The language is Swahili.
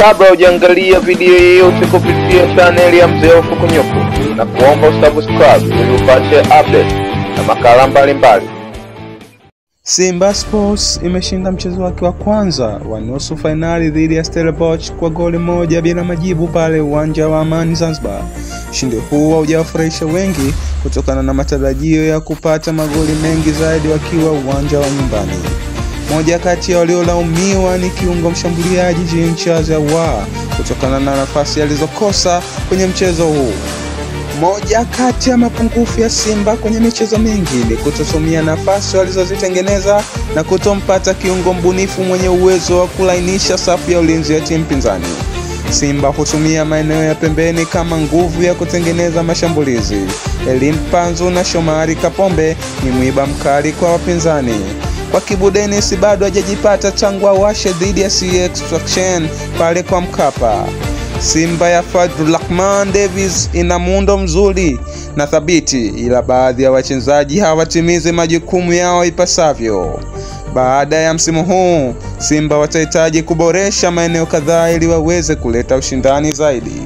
Kabla hujaangalia video yeyote kupitia chaneli ya Mzee wa Fukunyuku, na kuomba usubscribe ili upate update na makala mbalimbali. Simba Sports imeshinda mchezo wake wa kwanza wa nusu fainali dhidi ya Stellenbosch kwa goli 1 bila majibu pale uwanja wa Amani Zanzibar. Ushindi huu haujawafurahisha wengi kutokana na matarajio ya kupata magoli mengi zaidi wakiwa uwanja wa nyumbani. Moja kati ya waliolaumiwa ni kiungo mshambuliaji Jean Charles Ahoua kutokana na nafasi alizokosa kwenye mchezo huu. Moja kati ya mapungufu ya Simba kwenye michezo mingi ni kutotumia nafasi walizozitengeneza na kutompata kiungo mbunifu mwenye uwezo wa kulainisha safu ya ulinzi ya timu pinzani. Simba hutumia maeneo ya pembeni kama nguvu ya kutengeneza mashambulizi. Elim Panzu na Shomari Kapombe ni mwiba mkali kwa wapinzani. Kwa Kibu Dennis bado hajajipata tangu awashe dhidi ya CX Traction pale kwa Mkapa. Simba ya Fadlu Davids ina muundo mzuri na thabiti, ila baadhi ya wachezaji hawatimizi majukumu yao ipasavyo. Baada ya msimu huu, Simba watahitaji kuboresha maeneo kadhaa ili waweze kuleta ushindani zaidi.